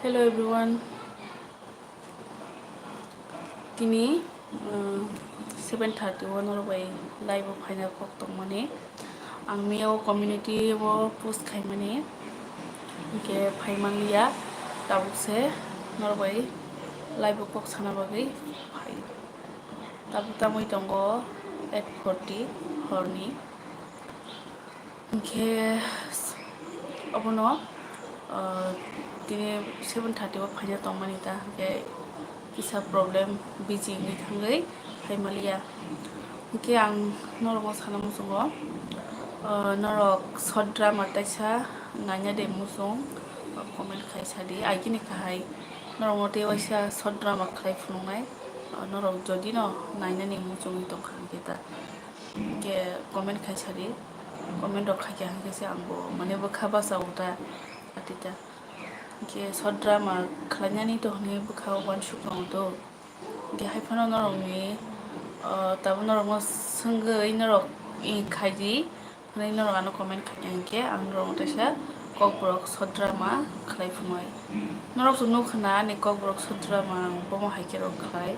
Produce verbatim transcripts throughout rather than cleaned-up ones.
Hello everyone. Tini, uh, seven thirty o norok bai live o phaina kok tongmani. Ang miyao community o post khaimani. Hwnkhe phaimanliya. Tabuk se norok bai live o kok sana bagwi phai. Tabuk tamwi tongo eight forty horni. Hwnkhe obono, ah, tini seven thirty o phaina tongmani ta, hwnkhe kisa problem, busy wngwi thangwi phaimaliya. Hwnkhe ang norokno sana muchungo, ah, norok short drama taisa naina de muchung, comment khai sadi, agini kahai norokno tei waisa short drama khlai phunuknai, ah, norok jodino nainani muchungwi tongkha hwnkhe ta. Hwnkhe comment khai sadi, comment rok khaikha hwnkhe se angbo mane bwkha bachao ta, atita. Hwnkhe short drama khlainani to hwnwi bwkha uansuk tongo to. Hwnkhe haiphano norokni, o, tabuk norokno swngwi norok, i, khaidi, hwnwi norok ano comment khaikha hwnkhe ang norokno teisa kokborok short drama khlai phunuknai. Norok to nukha na ani kokborok short drama ang bomo hai khe rok khlai.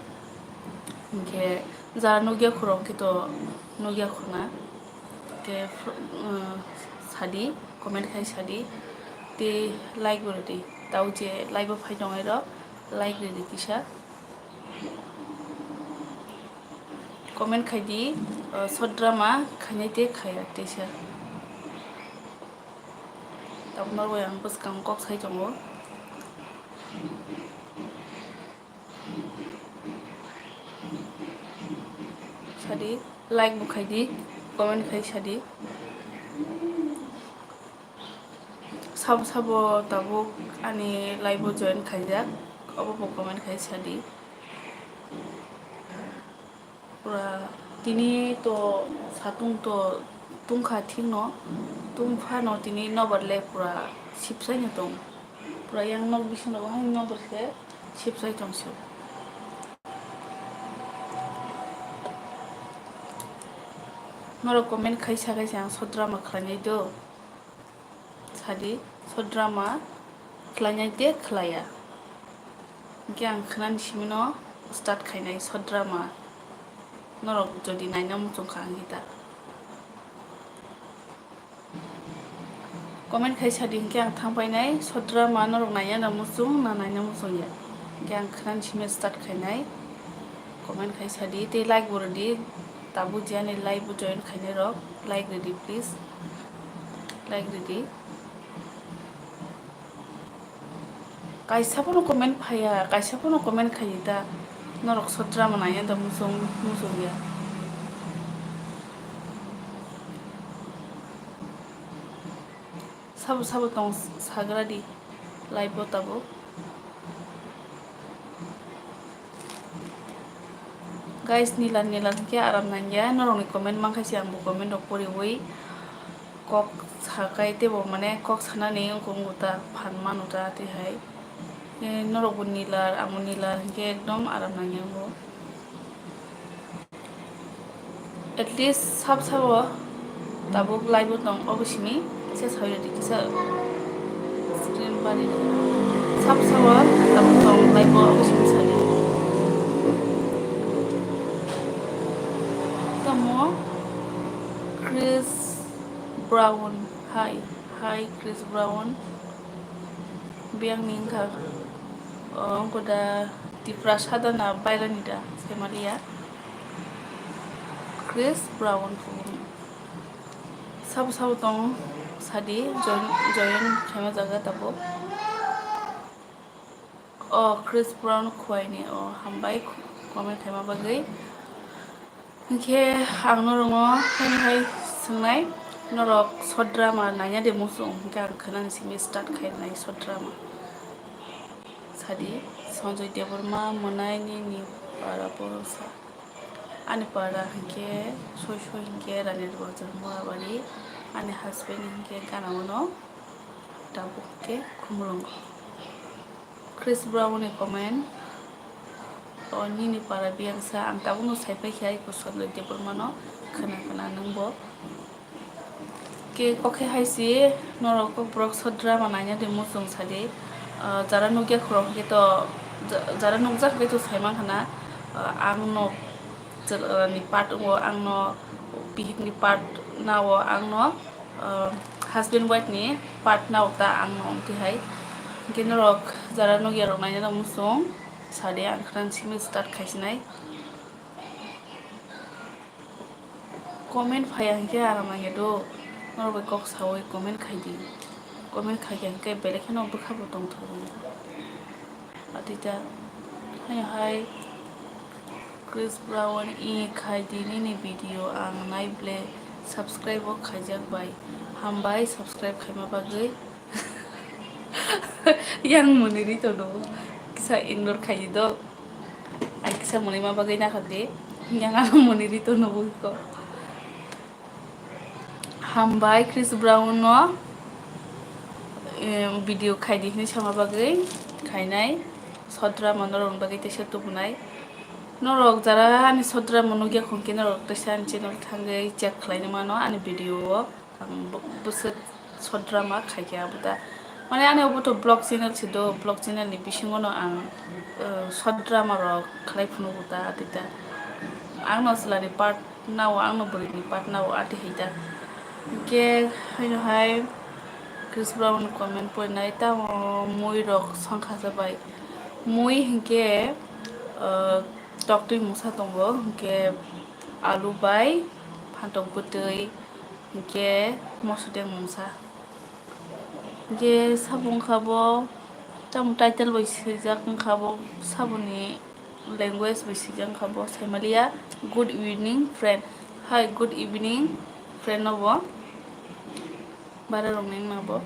Hwnkhe jara nukya khorok khe to nukya khorna. Te, uh, sadi, comment khai sadi. Te like bo rwdi. Tau je live o phai tongnai rok, like rwdi kisa. Comment khai di, uh, short drama khainai te khaiya teisa. Tabuk norok bai ang bwskang kok sai tongo. Sadi, like bo khai di, comment khai sadi. Sabo sabo tabuk ani live o join khaijak, obo bo comment khai sadi. Pura tini to satung to tungkha thikno, tungphano tini nobar le pura sipsaino tong. Pura yang nok bisingo hai nobar se sipsai tongsi. Norok comment khai sa khai se ang short drama khlainai do. Sadi, short drama khlainai de khlaiya. Hwnkhe ang khwnani simino start khainai short drama. Norok jodi naina muchung kha hwnkhe ta. Comment khai sadi hwnkhe ang thang painai short drama norok naina na muchung na naina muchung ya. Hwnkhe ang khwnani simino start khainai. Comment khai sadi tei like bo rwdi. Tabuk je ani live o join khainai rok like rwdi please. Like rwdi. Kaisa phano comment phaiya, kaisa phano comment khaidi ta. Norok short drama naina da muchung, muchung ya. Sabo sabo tong sagra di live o tabuk. Guys, nila nila hwnkhe aram nangya, norokni comment mankha se ang bo comment rok poriwi kok sakai teibo mane kok sanani wngkha wngkha ta phan mano ta tei hai. Eh, norok bo nila, ang bo nila hwnkhe ekdom aram nangya ang bo. At least sab sabo tabuk live o tong obo simi kisa sawi rwdi kisa screen bari rwdi. Sab sabo tabuk tong live o obo simi sadi. Tamo Chris Brown, hi, hi Chris Brown. Biyang ni wngkha, o, wngkha da Tiprasa da na bairani da, Saimalia. Chris Brown phuru. Sabo sabo tong sadi, join, join khaima jaga tabuk. O, Chris Brown khuaini, o, hambai comment khaima bagwi. Hwnkhe ang norokno haino hai swngnai, norok short drama naina de muchung? Hwnkhe ang khwnani simi start khainai short drama. Sadi, Sanjoy Debbarma mwnai nini para borosa. Ani para hwnkhe soi soi hwnkhe Rani Bazar Morabari, ani husband hwnkhe Ganawano, tabuk hwnkhe Khumulwngo. Chris Brown ni comment, o nini para biyangsa, ang tabukno saipaikha, iko Sanjoy Debbarmano khwna khwna nwngbo. Ke kokhe hai si, norok kokborok short drama naina de muchung sadi. Ah, jara nukya khorok hwnkhe to, ja-, jara nukjak hwnkhe to saimankha na, ah, ang no chwla ni part wngo, ang no bihik ni part nao, ang no, ah, husband wife ni part nao ta ang no wngtwi hai. Hwnkhe norok jara nukya rok naina muchung sadi, ang khwna simi start khaisinai. Comment phaiya hwnkhe aram nangya do, norok bai kok sawi comment khaidi. Comment khaikha hwnkhe belai kheno bwkha bo tongthogo. Atita haino hai Chris Brown i khaidi nini video ang nai ble subscribe bo khaijak bai. Hambai subscribe khaima bagwi. Yang mwnwi ri tono kisa ignore khaidi do. Ang kisa mwnwi ma bagwi nakardi. Yang ano mwnwi ri tono buiko. Hambai Chris Brown no, em, video khaidi hinwi sama bagwi khainai. Short drama norokni bagwi teisa tubunai. Norok jara ani short drama nukya khon khe norok teisa ani channel thangwi check khlaina mano ani video o. Ang bo-, bwswk short drama khaikhe abo ta. Mane ani obo to vlog channel se do, vlog channel ni bisingo no ang, eh, short drama rok khlai phunukgo ta, atita. Ang no chwla ni part nao, ang no bwrwi ni part nao, ati hai ta. Hwnkhe haino hai Chris Brown ni comment porinai, tamo mui rok songkha sa bai. Mui hwnkhe, eh, toktwi mungsa tongo, hwnkhe alu bai phantok bwtwi, hwnkhe mosodeng mungsa. Hwnkhe sabo wngkha bo, tamo title bai swijak wngkha bo, saboni language bai swijak wngkha bo, saimaliya, "Good evening, friend." Hai, good evening, friend no bo. Bara rok ning na bo.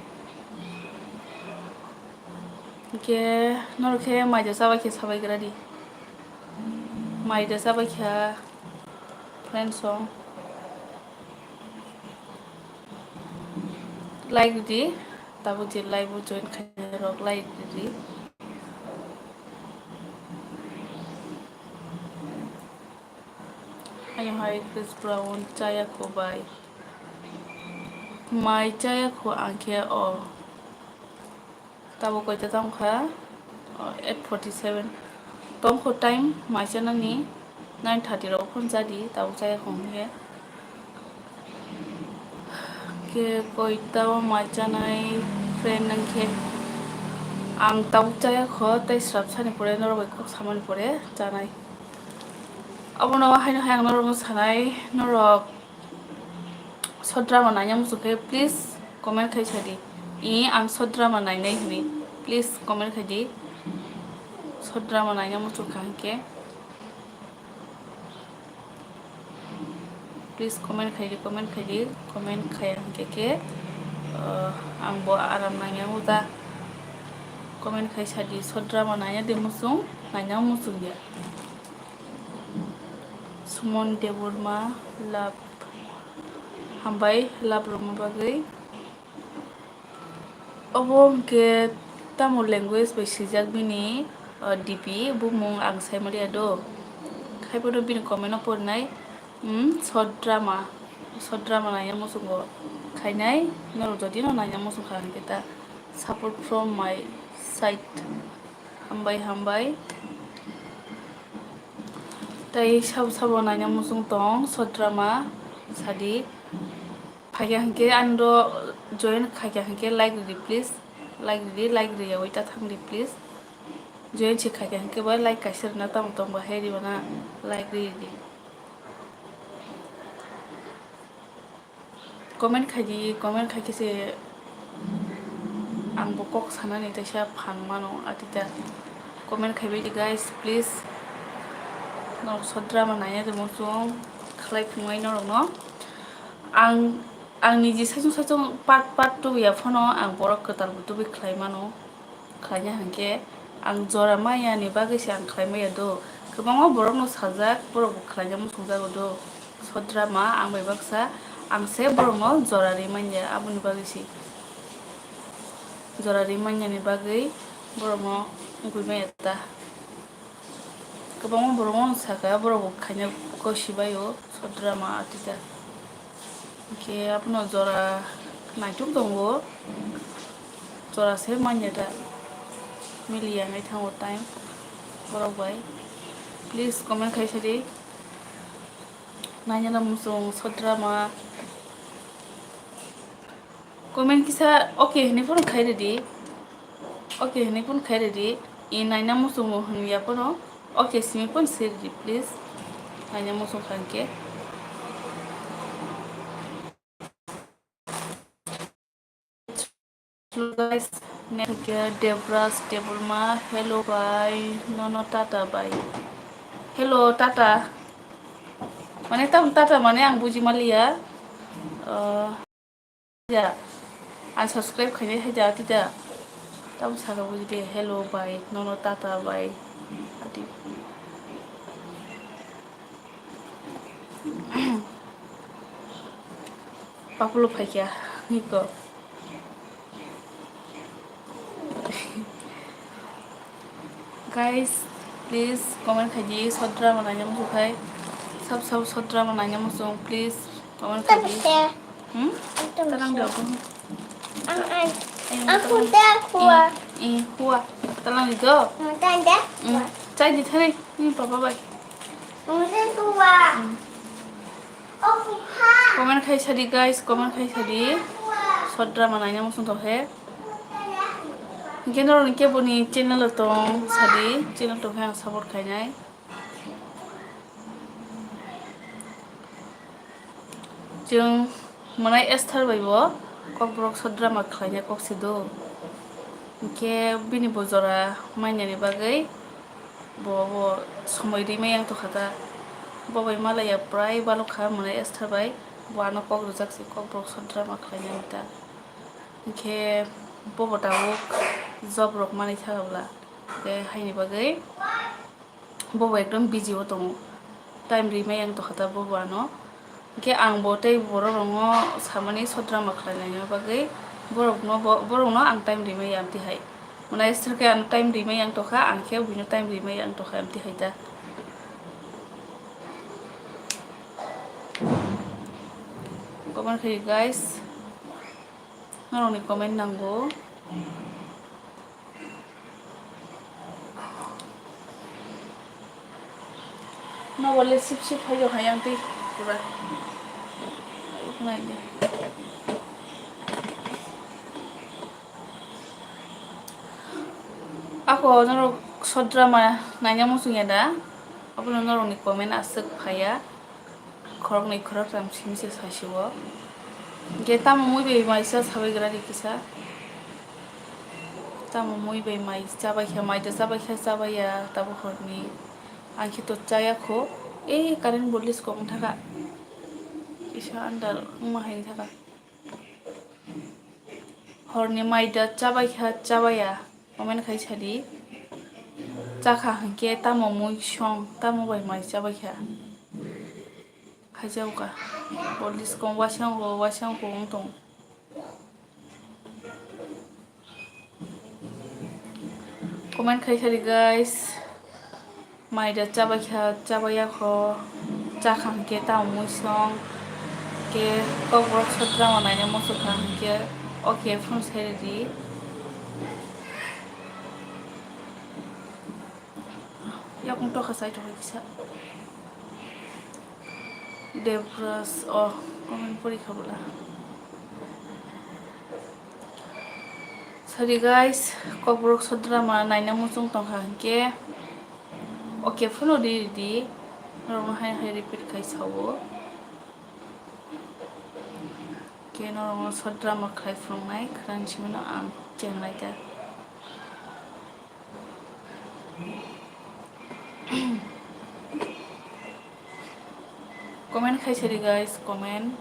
Hwnkhe norok khe maida chabai khe sabai gra di. Maida chabai kha friend song. Like di, tabuk je live o join khainai rok like di. Ayang hai Chris Brown chaya kho bai. Mai chaya kho ang khe o. Tabuk koita tamo kha? O, eight forty seven. Tong kho time mai chanani nine thirty rok phone jadi, tabuk chaya kho hwnkhe. Khe koita o mai chanai friend nang khe. Ang tabuk chaya kho, tei srap sani pore norok bai kok samani pore chanai. Abono haino hai ang norokno sanai, norok short drama naina muchung khe please comment khai sadi. I, ang short drama nainai hwnwi please comment khai di. Short drama naina muchung kha hwnkhe please comment khai di, comment khai di, comment khaiya hwnkhe khe, uh, ang bo aram nangya uda. Comment khai sadi, short drama naina de muchung, naina muchung ya. Sumon Debbarma, love. Hambai, love rwma bagwi. Obo hwnkhe tamo language bai swijak bini, o, D P, bumung ang saimaliya do. Khaibono bini comment o porinai, hmm, short drama, short drama naina muchungo khainai, norok jodi no naina muchung kha hwnkhe ta support from my side. Hambai, hambai. Tei sabo sabo naina muchung tong, short drama sadi. Phaikha hwnkhe ani do join khaikha hwnkhe like ridi please. Like ridi, like riyawi ta thangdi please. Join se khaikha hwnkhe bo like kaisa rwna tamo tong bo hai ribana like ridi. Comment khai di, comment khai khe se ang bo kok sanani teisa phan mano, atita comment khai bai di guys, please. Norok short drama naiya de muchung khlai phunai norok no. Ang, ang niji saichung saichung part part tubuya phano ang borok kwtal bo tubui khlai mano. Khlaina hwnkhe ang jora maya ni bagwi se ang khlai maya do. Kwbangma borok no sajak, borok bo khlaina muchung jago do. Short drama ang bai baksa, ang se borok no jora ri manya, aboni bagwi se jora ri manya ni bagwi borok no wngwi maya ta. Kwbangma borok no saka, borok bo khaina gosi bai o short drama atita. Hwnkhe abono jora naituk tongo, jora se manya da. Miliya nai thango time borok bai. Please comment khai sadi. Naina na muchung short drama. Comment kisa okay hinwi phone khai ridi. Okay hinwi phone khai ridi. I naina muchungo hinwi ya phone. Okay simi phone se ridi please. Naina muchung kha hwnkhe. Hello guys, ne hwnkhe Debraj Debbarma, hello bai, nono tata bai. Hello tata. Mane tam tata mane ang buji maliya. Uh, ya. Ang subscribe khainai hai da tita. Tam saka buji de hello bai, nono tata bai. Ati. Papulo phaikya niko. Guys, please comment khaidi, short drama naina muchung khai. Sab sab short drama naina muchung, please comment khaidi. Hmm? Talang di aku. Ang, ang. Ayun, aku talang. Dah kuat. Eh, eh, kuat. Talang di do. Ang tanda. Hmm. Chai di thani. Ni papa bai. Comment khai sadi guys, comment khai sadi. Short drama naina muchung tong khe. Hwnkhe norok ni kebo ni channel o tong sadi, channel tong khe ang support khainai. Chwng mwnai Esther bai bo kokborok short drama khlaina kok se do. Hwnkhe bini bo jora mainani bagwi bo, bo somoi rwi maya wng tongkha ta. Bo bai malaiya prai balok kha mwnai Esther bai. Bo ano kok rwjak se kokborok short drama khlaina ta. Hwnkhe bo bo tabuk job rok manwi thaka bwla. Hwnkhe haini bagwi. Bobo ekdom busy o tongo, time rimai ang tongkha ta bobo ano. Hwnkhe ang bo tei borok rokno samani short drama khlai laina bagwi borokno bo, borokno ang time rimai ya amtwi hai. Mwnai Esther khe ano time rimai ang tongkha, ang khe buino time rimai ang tongkha amtwi hai ta. Comment khai guys, norokni comment nango. Nogo le sip sip hai rok hai ang tei pura. Nai de. Ako norok short drama naina muchung ya da? Abono norokni comment aswk phaiya. Khoroknwi khoroktham simi se sasio. Hwnkhe tamo mui bai mai cha sabai gra ri kisa. Tamo mui bai mai chabai kha, mai da chabai kha, chabai ya tabo horni. Ang khe to chaya kho. E current bo lisko wng thaka. Kisa andar wngma hai thaka. Horni mai da chabai kha, chabai ya. Comment khai sadi. Chakha hwnkhe tamo mui song, tamo bai mai chabai kha. Khaijao ka. Police kong wasang ro, wasang kong tong. Comment khai sadi guys. Mai da chabai kha, chabai ya kho. Chakha hwnkhe tamo mui song. Ke kokborok short drama naina muchung kha hwnkhe. Okay, phone sai ridi. Yakung tokha sai tokha kisa. Debraj, oh, comment pori kha bwla. Sorry guys, kokborok short drama naina muchung tongkha hwnkhe. Okay, phone di di. Norokno hai hai repeat khai sao. Ke norokno short drama khai phunuknai khwrang simino ang chenglai ta. Comment khai sadi guys, comment.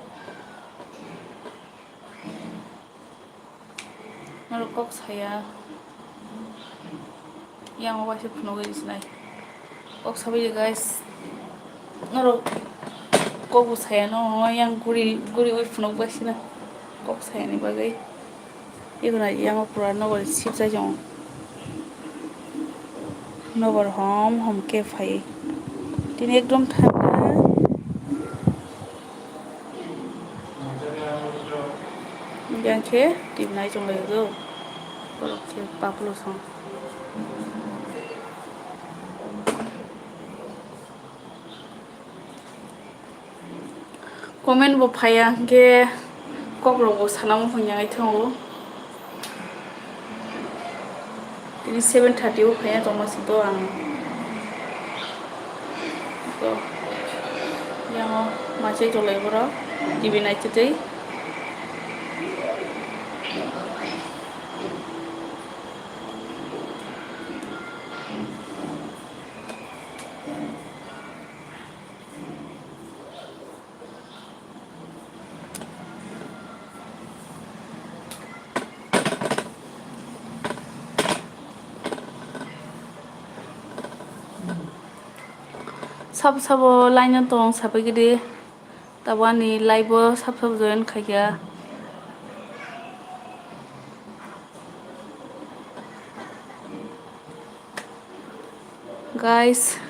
Norok kok saya. Yang o waisa phunugwi sinai. Kok sabai guys. Norok kok bo saya no yang guri guri ui phunuk bai sina. Kok saya ni bagwi. Ego na yang o pura nogo sip sai jong. Nobar hom hom khe phai. Tini ekdom thanda. Yang khe tibnai chonglai do. Borok khe papulo song. Comment bo phaiya hwnkhe kokrok bo sana muphang ya thango. Tini seven thirty o phaiya tongma sito ang. To yango machai tolai borok T V naitwi twi. Sabo sabo line o tong sabai gidi. Tabuk ani live o sab sab join khaikha. Guys,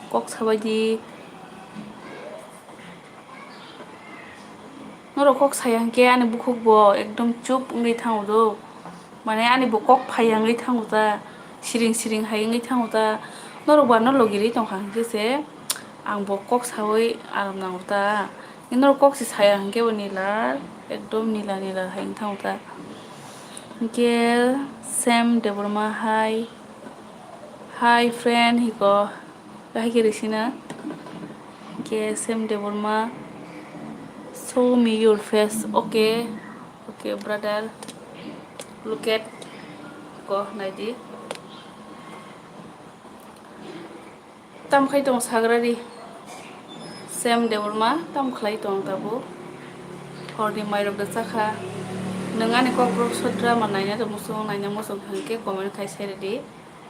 kok sabaidi. Norok kok saya hwnkhe ani bukhuk bo ekdom chup wngwi thango do. Mane ani bo kok phaiya wngwi thango ta, siring siring hai wngwi thango ta. Norok ba no logirwi tongkha hwnkhe se ang bo kok sawi aram nango ta. Norok kok se saya hwnkhe bo nila, ekdom nila nila hai wng thango ta. Hwnkhe Sam Debbarma hai, hi friend hiko, bahai khe risina. Hwnkhe Sam Debbarma, show me your face, okay. Okay, brother, look at ko naidi. Tam khai tong sagra di. Sam Debbarma, tam khlai tong tabuk. Horni mairok da chakha. Nwng ani kokborok sot drama naina da muchung, naina muchung hwnkhe comment khai sai ridi.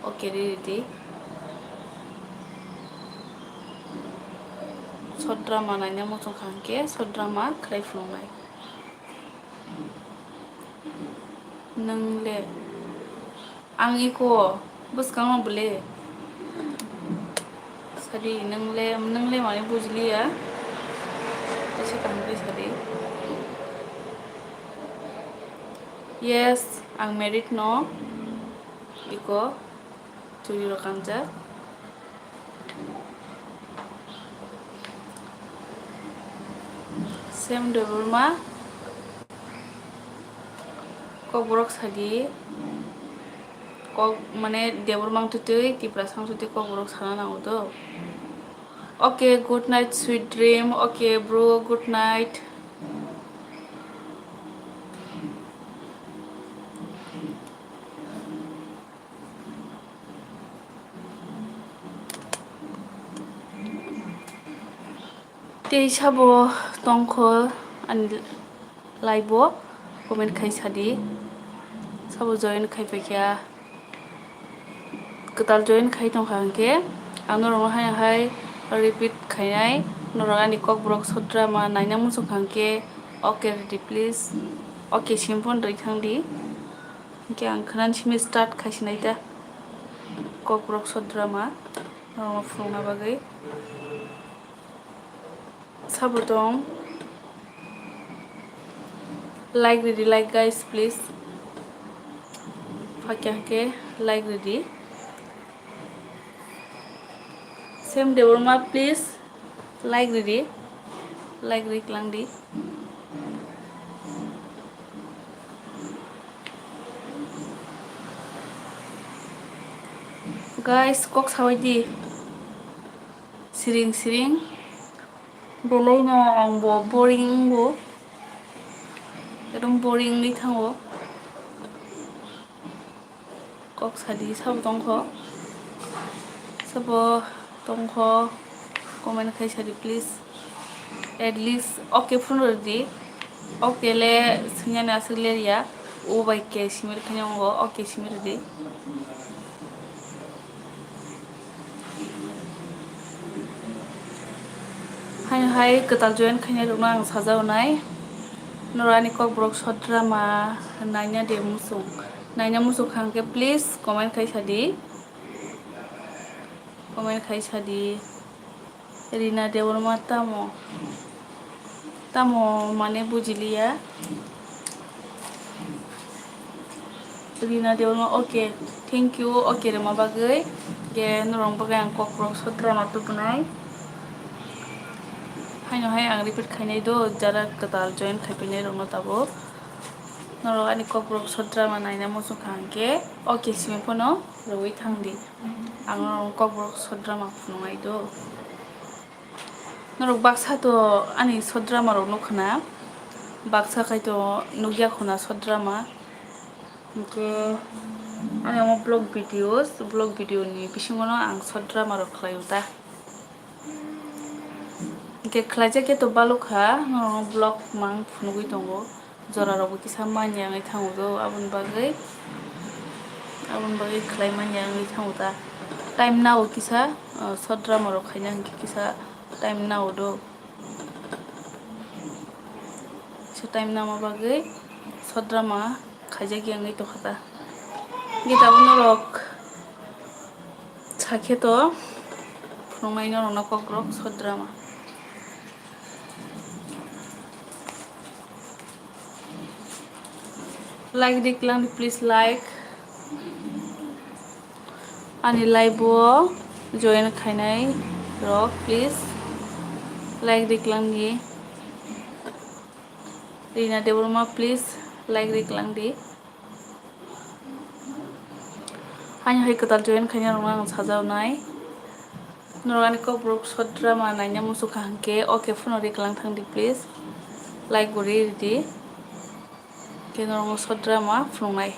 Okay, ridi. Sot drama naina muchung kha hwnkhe sot drama khlai phunuknai. Nwng le ang iko bwskango bwle sadi, nwng le, nwng le mani bujiliya, kaisa kaham khe sadi. Yes, ang married no, iko churi rok kanjak. Sam Debbarma, kokborok sadi, kok mane Debbarma wngtwi twi Tiprasa wngtwi twi kokborok sana nango do. Okay, good night, sweet dream. Okay, bro, good night. Tei sabo tongkho ani live o comment khai sadi, sabo join khai paikha, kwtal join khai tongkha hwnkhe ang norokno hai hai repeat khainai, norok ani kokborok sot drama naina muchung kha hwnkhe okay ridi please, okay sim phone rwi thangdi. Hwnkhe ang khwnani simi start khaisinai ta. Kokborok sot drama norokno phunukna bagwi. Sabo tong. Like ridi, like guys, please. Phakya hwnkhe like ridi. Sam Debbarma, please. Like ridi, like ri klang di. Guys, kok sawi di. Siring siring. Belai no ang bo boring bo. Ekdom boring ni thango. Kok sadi sabo tongkho, sabo tongkho, comment khai sadi please, at least okay phone rwdi, okay le swngyani aswk lerya, o bai ke simi rwkhe nw, okay simi rwdi. Haino hai kwtal join khainai rokno ang sajao nai. Norok ani kokborok short drama naina de muchung. Naina muchung kha hwnkhe please comment khai sadi. Comment khai sadi. Rina Debbarma tamo? Tamo mane bujiliya. Rina Debbarma, okay. Thank you, okay rwma bagwi. Ge norok bagwi ang kokborok short drama tubunai. Haino hai ang repeat khainai do, jara kwtal join khaipinai rokno tabuk. Norok ani Kokborok short drama naina muchung kha hwnkhe, okay simi phano rwui thangdi. Ang norok Kokborok short drama phunuknai do. Norok baksa to ani short drama rok nukha na, baksa khai to nukya khuna short drama. Hwnkhe ani omo vlog videos, vlog video ni bisingo no ang short drama rok khlai o ta. Hwnkhe khlaijak khe to balok kha, norok no vlog mang phunugwi tongo. Jora rok bo kisa manya wngwi thango do, aboni bagwi, aboni bagwi khlai manya wngwi thango ta. Time nao kisa, ah, short drama rok khaina hwnkhe kisa time nao do. Kisa time nama bagwi short drama khaijak ya wngwi tongkha ta. Hwnkhe tabuk norok sakhe to phunuknai norokno Kokborok short drama. Like di klang di, please like. Ani live o join khainai rok, please like di klang di. Rina Debbarma, please like di klang di. Haino hai kwtal join khaina rokno ang sajaonai. Norok ani Kokborok short drama naina muchung kha hwnkhe, okay phano ri klang thang di, please like bo ri di. Khe norokno short drama phunuknai.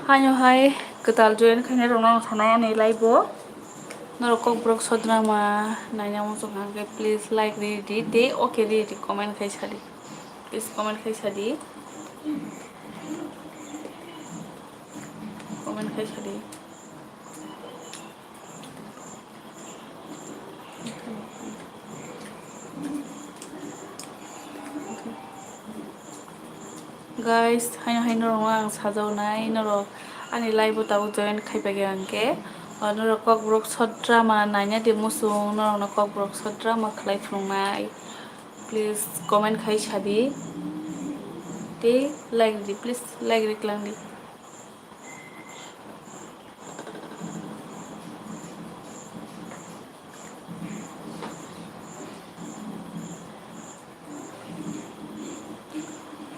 Haino hai kwtal join khainai rokno ang sanai ani live o. Norok Kokborok short drama naina muchung kha hwnkhe, please like ri di, tei okay ri di, comment khai sadi. Please comment khai sadi. Comment khai sadi. Guys, haino hai norokno ang sajaonai, norok ani live o tabuk join khaipai kha hwnkhe, o norok Kokborok short drama naina di muchung, norokno Kokborok short drama khlai phunuknai. Please comment khai sadi. Tei like di, please like ri klang di.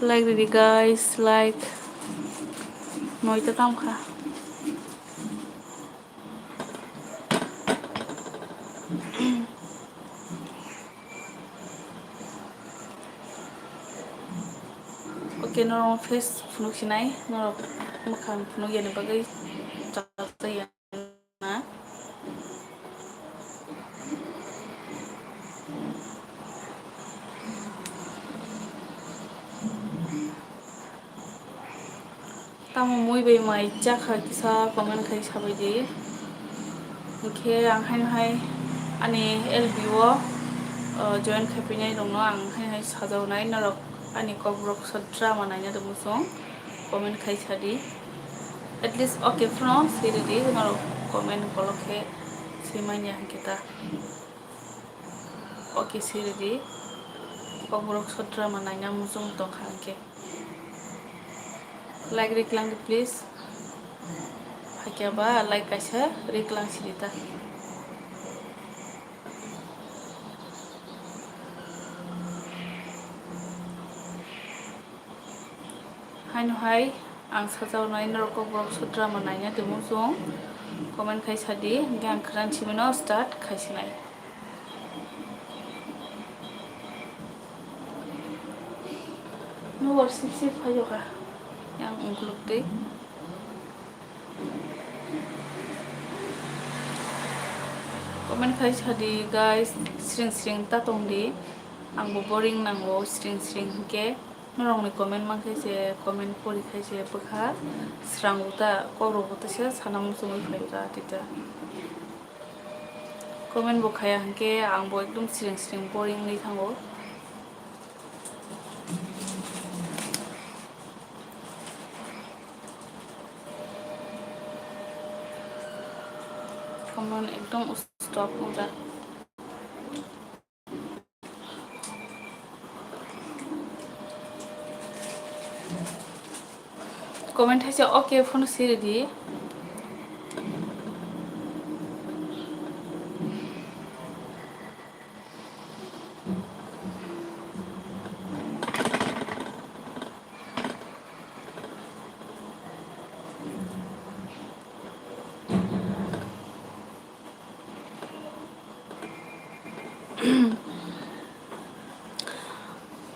Like ridi guys, like. Noita tamkha. Okay, norok face phunuk sinai, norok mwkhang phunuk yani bagwi chajak ya na. Tamo mui bai mai chakha kisa comment khai sabai di. Hwnkhe ang haino hai ani L B o, uh, join khaipinai rokno ang haino hai sajaonai, norok ani Kokborok short drama naina tongmosong comment khai sadi. At least okay phano siridi, norok comment kolok khe swimanya hwnkhe ta. Okay siridi, Kokborok short drama naina muchung tongkha hwnkhe. Like riklang di please. Hakya ba like kaisa riklang sidi ta. Haino hai ang sajaonai norok Kokborok short drama naina tongmosong comment khai sadi, hwnkhe ang kwran simino start khaisinai. Nokbar sip sip phaijakha yang ungkuluk twi. Comment khai sadi guys, sring sring ta tongdi, angbo boring nango sring sring hwnkhe. Norokni comment mankhe se, comment pori khai se bwkha srango ta, kokrokbo ta se sana muchungwi phaio ta tita. Comment bo khaya hwnkhe angbo ekdom sring sring boring wngwi thango. Comment ekdom Tok wngkha. Comment hai se okay phone siri di.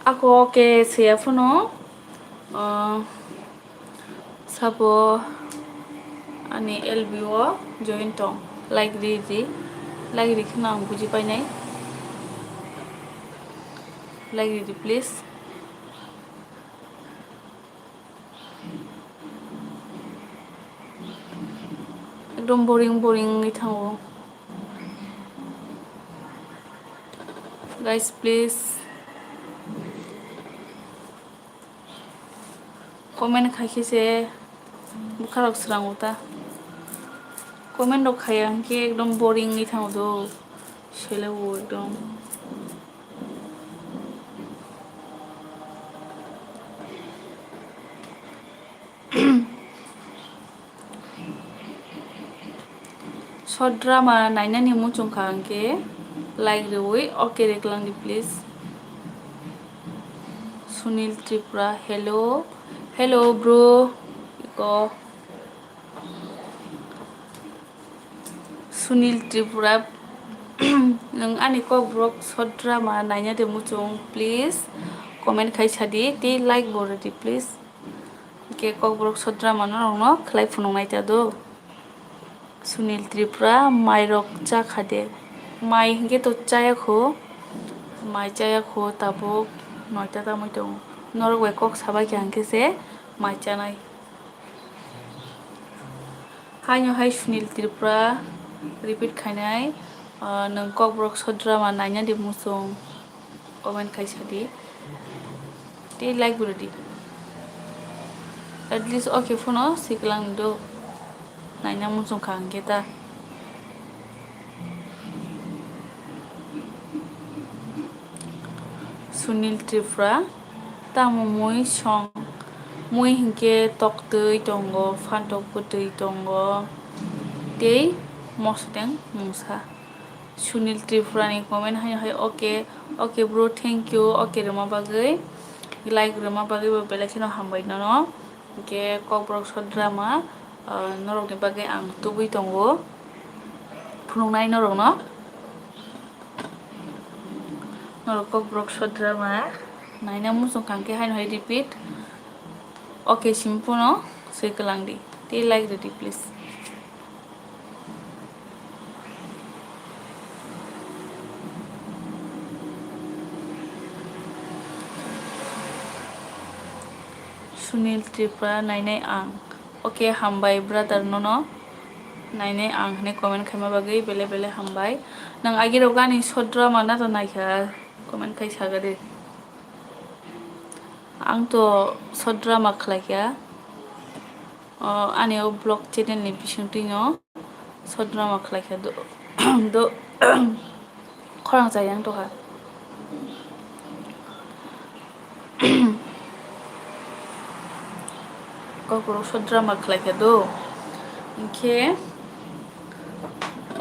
Ako okay swiya phano, ah, sabo ani L B o join tong, like ri di, like ri kheno ang buji painai, like ri di please. Ekdom boring boring wngwi thango. Guys, please comment khai khe se bwkha rok srango ta. Comment rok khaiya hwnkhe ekdom boring wngwi thango do. Sele bo ekdom. Short drama nainani muchung kha hwnkhe like riwi okay riklang di please. Sunil Tripura, hello, hello bro, iko. Sunil Tripura, nwng ani kokborok short drama naina de muchung, please comment khai sadi, tei like bo rwdi, please. Hwnkhe kokborok short drama norokno khlai phunuknai ta do. Sunil Tripura, mairok cha kha de? Mai hwnkhe to chaya kho, mai chaya kho, tabuk noita tamui tongo. Norok bai kok sabai kha hwnkhe se mai chanai. Haino hai Sunil Tripura repeat khainai, ah, nwng kokborok short drama naina di muchung, comment khai sadi, tei like bo rwdi. At least okay phano siklang do, naina muchung kha hwnkhe ta. Sunil Tripura, tamo mui song? Mui hinkhe toktwi tongo, phantok bwtwi tongo, tei mosodeng mungsa. Sunil Tripura ni comment haino hai okay, okay bro, thank you, okay rwma bagwi, like rwma bagwi bo belai kheno hambai nono. Hwnkhe kokborok short drama, ah, norokni bagwi ang tubui tongo, phunuknai norokno. Norok kokborok short drama naina muchung kha hwnkhe haino hai repeat. Okay, simi phano swi kwlang di. Tei like rwdi, please. Sunil Tripura nainai ang. Okay, hambai brother, nono nainai ang hwnwi comment khaima bagwi bele bele hambai. Nang agirok ani short drama na to naikha, comment khai saga de. Ang to short drama khlaikha. O, ani o vlog channel ni bisingtwi no short drama khlaikha do, do, khorang chayang tokha. Kokborok short drama khlaikha do. Hinkhe,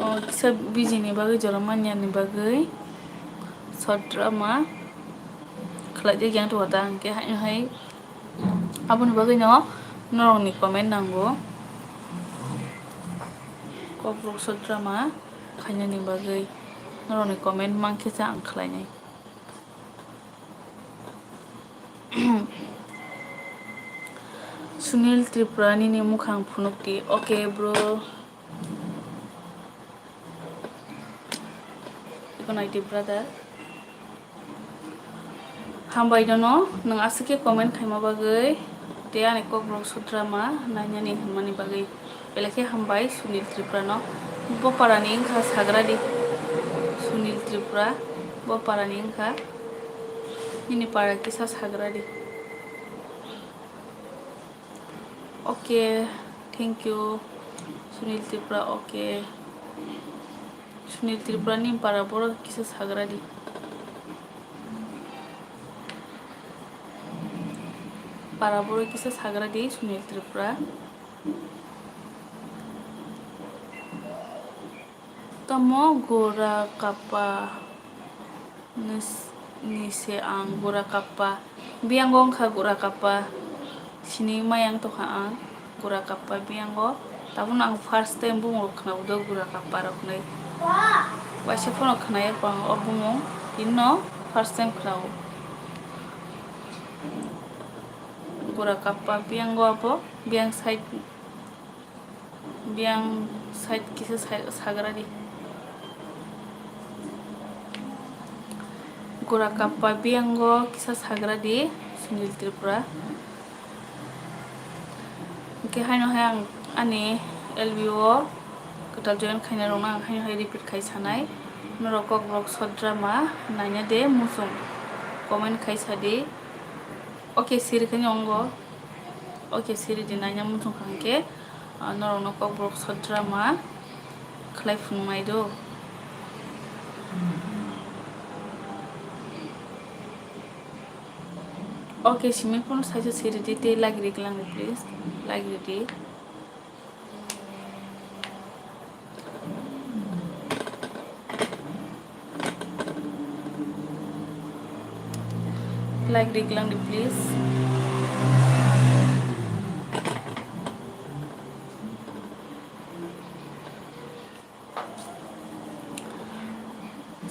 o, kisa bijini bagwi, jora manyani bagwi short drama khlaijak yang tokha ta, hinkhe hai, hai. Aboni bagwino norokni comment nango. Kokborok short drama khainani bagwi norokni comment mankhe se ang khlainai. Sunil Tripura nini mukhang phunukdi. Okay, bro. Iko naidi, brother. Hambai nono, nwng aswk khe comment khaima bagwi, tei ani kokborok short drama nainani hwnmani bagwi. Belai khe hambai Sunil Tripura no. Bo para ni wngkha sagra di. Sunil Tripura, bo para ni wngkha. Nini para kisa sagra di. Okay, thank you, Sunil Tripura, okay. Sunil Tripura ni para borok kisa sagra di. Para borok kisa sagra di Sunil Tripura. Tamo gura kappa nis-, ni se ang gura kappa. Biyango wngkha gura kappa. Sini mayang tokha ang gura kappa biyango. Tabukno ang first time bumung rok khna udo gura kappa rok nai. Waisa phano khna yakho ang o bumung. Tinno first time khna o. Gura kappa biyango abo biyang side. Biyang side kisa sa-, sagra di. Gura kappa biyango kisa sagra di, Sunil Tripura. Hwnkhe haino hai ang ani L B O kwtal join khaina rokno ang haino hai repeat khai sanai. Norok Kokborok short drama naina de muchung comment khai sadi. Okay, siri khe nongo. Okay, siri di naina muchung kha hwnkhe, ah, norokno Kokborok short drama khlai phunuknai do. Okay, simi phone saisa siri di tei like ri klang di please, like ri di. Like di klang di please.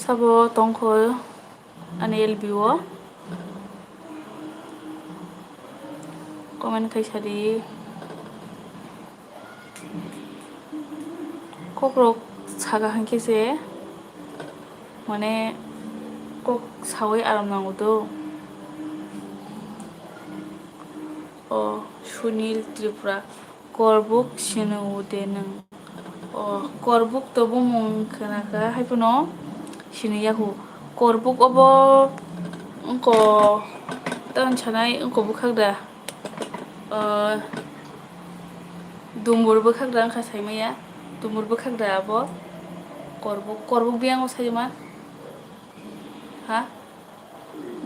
Sabo tongkho ani L B O comment khai sadi. Kokrok saga hwnkhe se, mane, kok sawi aram nango do. O Sunil Tripura, korbuk sini ude nwng. O korbuk to bumung khna kha, hai phano sini yaku. Korbuk obo wngko, tamo sanai wngko bwkhak da. O, dumbur bwkhak da wngkha saimaya. Dumbur bwkhak da abo. Korbuk, korbuk biyango saima. Ha?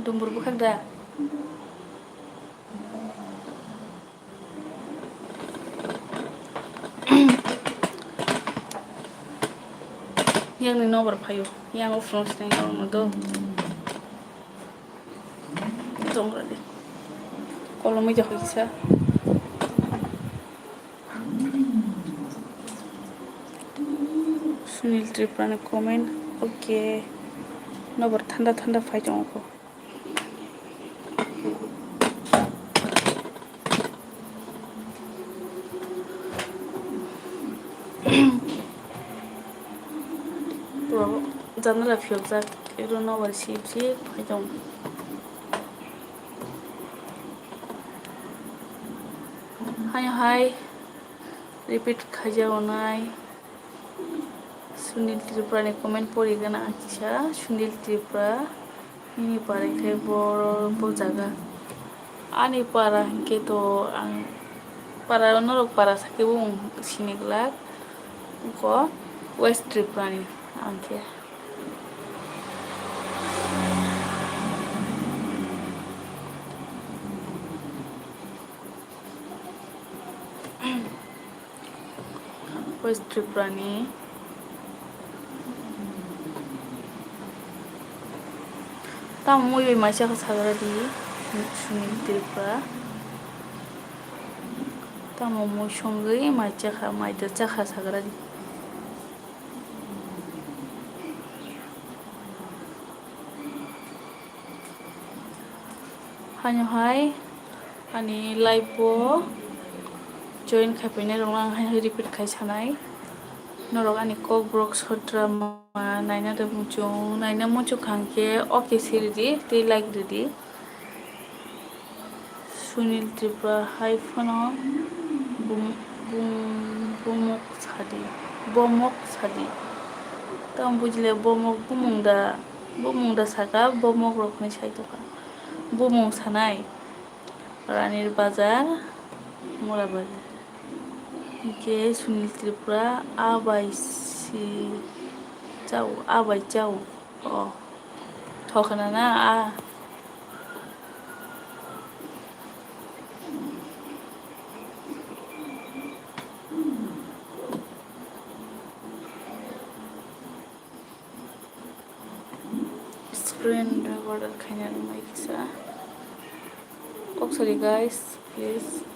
Dumbur bwkhak da. Yang ni nobar phaio. Yang o phone sini yang no do. Tongra di. Kolomwi jakho kisa. Sunil Tripura ni comment. Okay. Nobar thanda thanda phai tongo. Janala phiyokjak, ero nobar sip sip phai tongo. Haino hai repeat khaijak onai. Sunil Tripura ni comment pori gana ang kisa, Sunil Tripura nini para khe boro bo jaga. Ani para hinkhe to ang para, norok para sakhe bo wng sini glak, wngkha West Tripura ni ang khe. West Tripura ni. Tamo mui bai mai chakha sagra di, Sunil Tripura. Tamo mui songwi mai chakha, mai da chakha sagra di. Haino hai ani live o join khai painai rok no ang haino repeat khai sanai. Norok ani Kokborok short drama naina de muchung, naina muchung kha hwnkhe okay siri di tei like ridi. Sunil Tripura hai phano bum-, bum-, bumuk sadi, bomok sadi. Tamo bujile bomok bumung da, bumung da saka bomok rok hinwi sai tongkha. Bumung sanai Ranir Bazar, Mura Bazar. Hwnkhe Sunil Tripura a bai si Chao, a bai chao. O. Thokna na a. Screen recorder khaina rwmai kisa. Kok sari guys, please.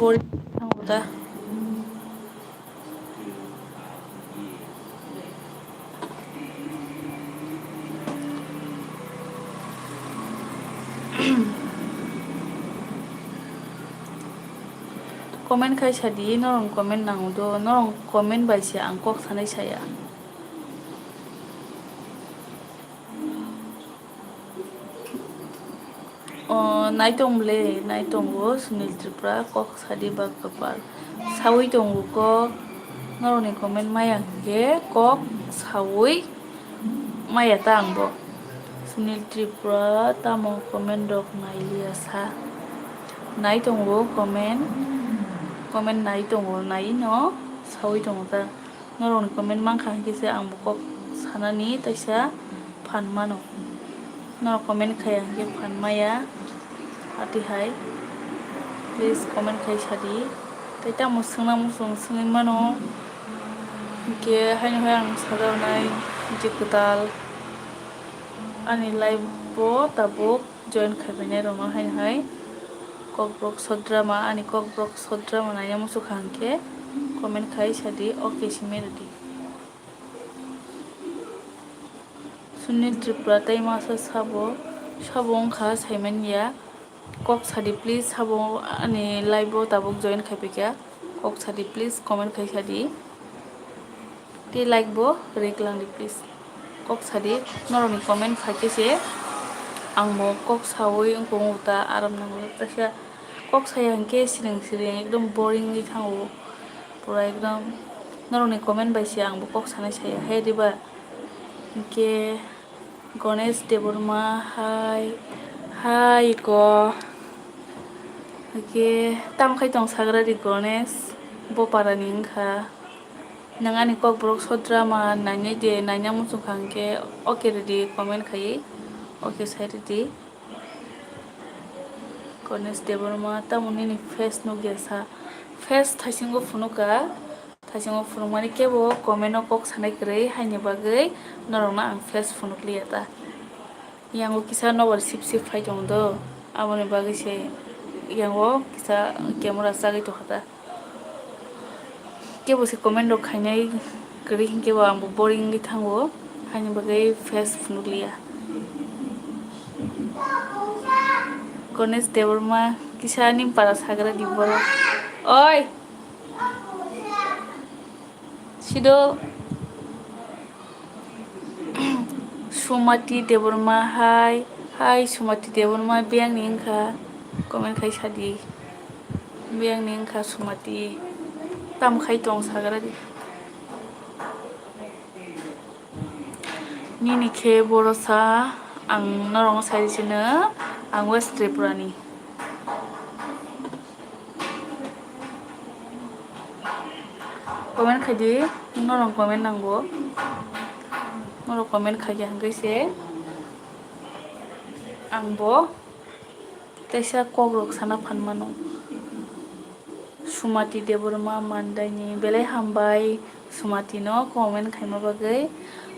Bol thango da. Comment khai sadi, norong comment nango do, norong comment bai se ang kok sanai saya. O, nai tong le, nai tongo Sunil Tripura, kok sadi ba kwpal. Sawi tongo kok, norokni comment maya hwnkhe kok sawi maya ta ang bo. Sunil Tripura tamo comment rok nai liya sa. Nai tongo comment, comment nai tongo, nai no sawi tongo ta. Norokni comment mankha hwnkhe se ang bo kok sanani taisa phan mano. Norok comment khaiya hwnkhe phan maya. Atihai please comment khai sadi. Tai tamo swngna muchung swngwi mano. Hwnkhe haino hai ang sajaknai je kwtal ani live o tabuk join khaibainai rokno haino hai. Kokborok short drama, ani Kokborok short drama naina muchukha hwnkhe comment khai sadi, okay simi rwdi. Sunil Tripura tei masa sabo, sabo wngkha saimanya. Kok sadi please, sabo ani live o tabuk join khaipikha. Kok sadi please, comment khai sadi. Tei like bo riklang di please. Kok sadi, norokni comment khaikhe se ang bo kok sawi wngkha ta aram nango ta khe. Kok saya hwnkhe siring siring ekdom boring wngwi thango. Pura ekdom norokni comment bai se ang bo kok sanai saya. Hai diba? Hwnkhe Ganesh Debbarma hai, hai ko. Hwnkhe tamo khai tong sagra di Ganesh, bo para ni wngkha. Nwng ani Kokborok short drama nainai de, naina muchungkha hwnkhe okay rwdi comment khaiwi, okay sai rwdi. Ganesh Debbarma, tamo nini face nukya sa? Face thaisingo phunukha, thaisingo phunukmani kebo comment o kok sanai kwrwi, haini bagwi norokno ang face phunukliya ta. Yango kisa nobar sip sip phai tongo do, aboni bagwi se yango kisa camera chagwi tongkha ta. Kebo se comment rok khainai kwrwi hinkhe bo ang bo boring wngwi thango, haini bagwi face phunukliya. Ganesh Debbarma kisa ani para sagra di borok. Oi! Sido. Sumati Debbarma hai, hai Sumati Debbarma biyang ni wngkha, comment khai sadi. Biyang ni wngkha Sumati, tam khai tong sagra di. Nini khe borosa ang norok sai sino, ang West Tripura ni. Comment khai di, norok comment nango. Norok comment khai di hwnkhe se ang bo teisa kok rok sana phan mano. Sumati Debbarma Mandai ni belai hambai, Sumati no comment khaima bagwi,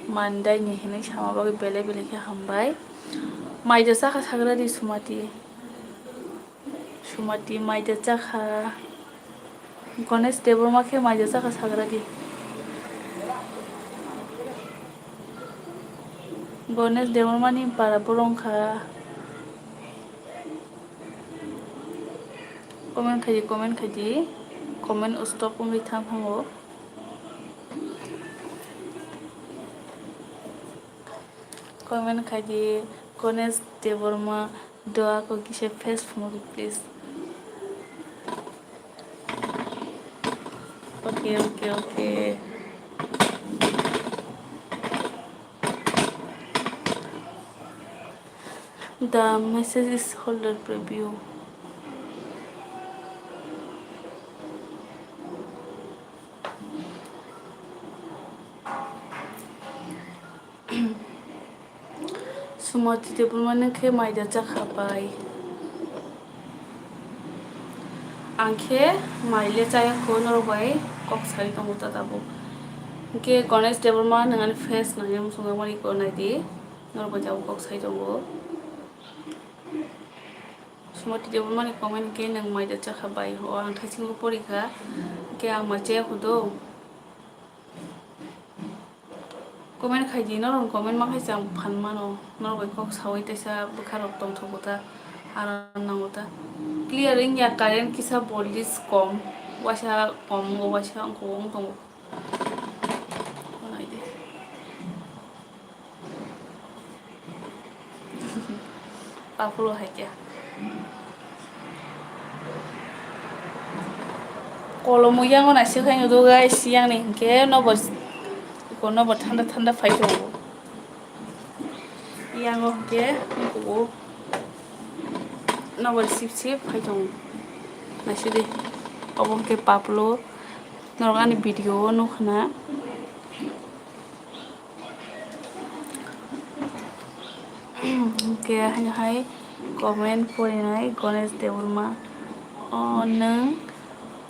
Mandai ni hinwi sama bagwi belai belai khe hambai. Maida chakha sagra di Sumati. Sumati maida chakha. Ganesh Debbarma khe maida chakha sagra di. Ganesh Debbarma ni para borok wngkha. Comment khai di, comment khai di. Comment stop wngwi thang thango. Comment khai di, Ganesh Debbarma, doa ko kisa face phunuk di, please. Okay, okay, okay. The message is holder preview. Sumati Debbarma nung khe maida chakha bai. Ang khe mai le chaya kho, norok bai kok sai tongo ta tabuk. Hwnkhe Ganesh Debbarma nung ani face nangya muchungo mani ko nai di. Norok bai tabuk kok sai tongo. Sumati Debbarma ni comment khe nung maida chakha bai. O ang thaisingo porikha. Hwnkhe ang mai chaya kho do. Comment khai di, norok comment ma khai se ang phan mano, norok bai kok sawi teisa bwkha rok tongthogo ta, aram nango ta. Clear wngya, current kisa voltage kom, waisa kom wngkha, waisa wngkha wng tongo. Nai di. Aphulo hai khe. Kolomo yango naisik hai nudo guys, yang ni hinkhe nobo, iko nobo thanda thanda phai tongo. Yango hinkhe nukugo nobo sip sip phai tongo. Naisidi, obo hinkhe paplo, norok ani video o nukha na. Hwnkhe haino hai comment porinai Ganesh Debbarma, "O nwng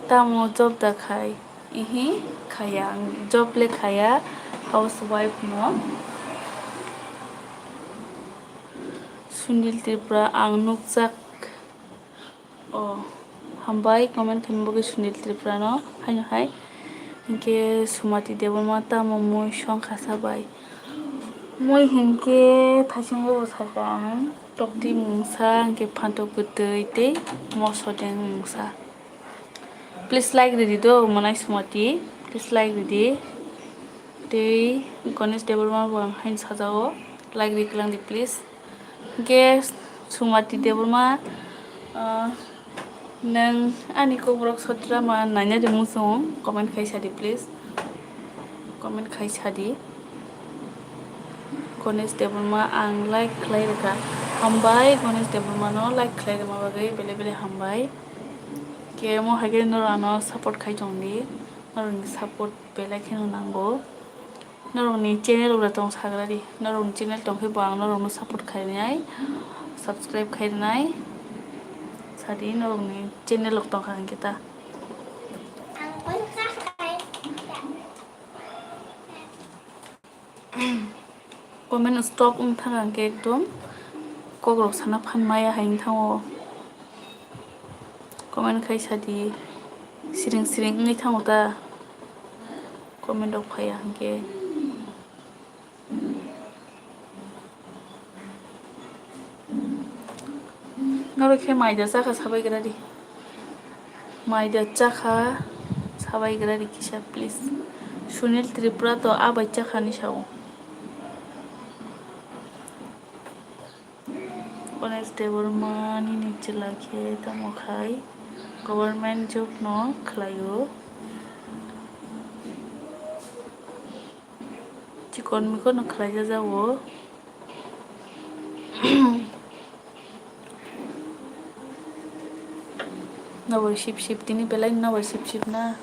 tamo job da khai?" Ihi, khaya, ang job le khaya, housewife no. Sunil Tripura, ang nukjak. Oh, hambai comment khaima bagwi Sunil Tripura no, haino hai. Hinkhe Sumati Debbarma tamo mui songkha sa bai? Mui hinkhe thaisingo bo sakha ang, tokti mungsa, hinkhe phantok kwtwi tei mosodeng mungsa. Please like ridi do, mwnai Sumati. Please like ridi. Tei Ganesh Debbarma bo ang haino sajao. Like ri kwlangdi, please. Hinkhe Sumati Debbarma, ah, nwng ani kokborok sotrama naina de muchung, comment khai sadi, please. Comment khai sadi. Ganesh Debbarma ang like khlai rwkha. Hambai Ganesh Debbarma no like khlai rwma bagwi bele bele hambai. Kemo hai khe norok ano support khai tongdi. Norokni support belai kheno nango. Norokni channel rok tong sagra di. Norokni channel tong khe bo ang norokno support khainai, subscribe khainai. Sadi norokni channel rok tong kha hinkhe ta. Comment stop wng thang ang khe ekdom kok rok sana phan maya hai wng thango. Comment khai sadi, siring siring wngwi thango ta, comment rok phaiya hinkhe. Norok khe maida chakha sabai gra di. Maida chakha sabai gra di kisa, please. Sunil Tripura to abai chakha ni sao. Ganesh Debbarma nini chwla khe tamo khai government job no khlaio. Chikon mikon no khlai jajago. Nobo sip sip tini belai nobo sip sip na.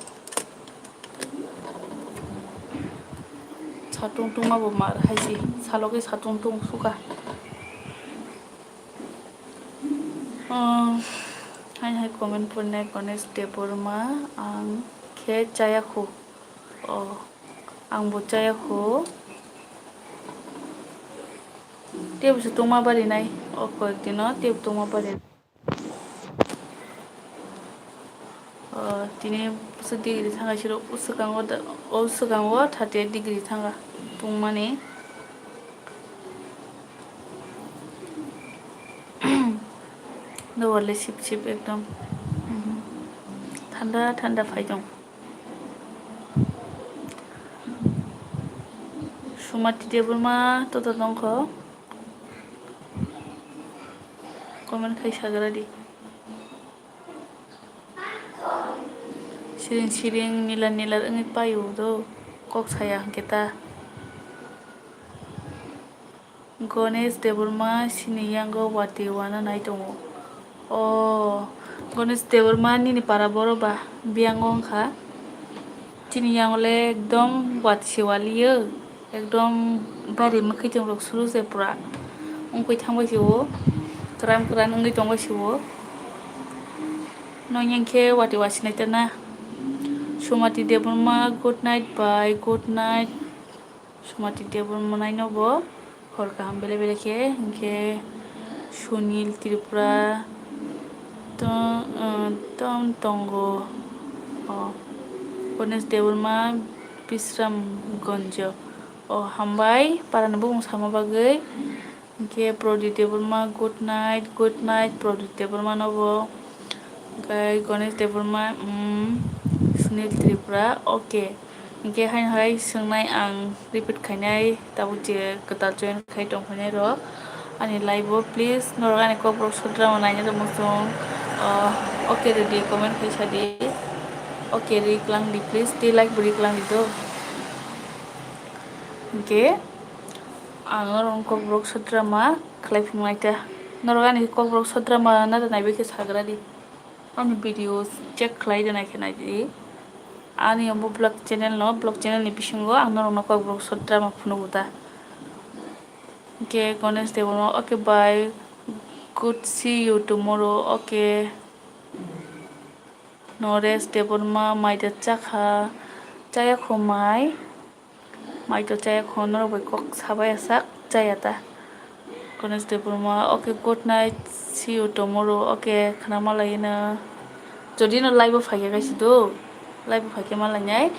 Satung tungma bo mar hai si saloke satung tung suka. Hai hai comment purnai Ganesh Debbarma ang khe chaya khu. Oh, ang bo chaya khu. Tebo se tungma bari nai. O koyek dino tebo tungma bari. Oh, tini se degree thanga siro o swkango da, o swkango thirty eight degree thanga tungmani. Nobar le sip sip ekdom. Thanda thanda phai tong. Sumati Debbarma toto tongkho. Comment khai sagra di. Siring siring nilar nilar wngwi paio do kok saya hwnkhe ta. Ganesh Debbarma chini yango watwi wana nai tongo. O Ganesh Debbarma nini para boro ba biyango wngkha. Chini yango le ekdom watwi se waliyo, ekdom bari mwkhwitwng rok suru se pura wngkui thang bai se o, kwran kwran wngwi tong bai se o. Nong yang khe watwi wasinai ta na. Sumati Debbarma, good night bye, good night. Sumati Debbarma nai no bo hor kaham bele bele khe, hinkhe Sunil Tripura to, uh, tom tongo. O Ganesh Debbarma Bisramganj. O hambai para ni bumung sama bagwi. Hinkhe Prodip Debbarma, good night, good night, Prodip Debbarma no bo. Hinkhe Ganesh Debbarma, mm, Sunil Tripura, okay. Hinkhe haino hai swngnai ang repeat khainai, tabuk je kwtal join khai tongphainai rok ani live o, please norok ani kokborok sodrama naina rok muchung, ah, okay rwdi, comment khai sadi, okay ri kwlangdi, please tei like bo ri kwlangdi do. Hinkhe ang norok kokborok sodrama khlai phunuknai ta. Norok ani kokborok sodrama nata naibai khe sagra di. Ani video check khlai de nai khe nai di. Ani bo vlog channel no, vlog channel ni bisingo ang norok no kokborok sodrama phunugo ta. Hinkhe Ganesh Debbarma, okay bye. Good see you tomorrow. Okay. Naresh Debbarma, maida chakha, chaya kho mai. Mai to chaya kho, norok bai kok sabai asak chaya ta. Ganesh Debbarma, okay, good night, see you tomorrow, okay, khna malaino. Jodi no live o phaikhe kaisa do, live o phaikhe malainai.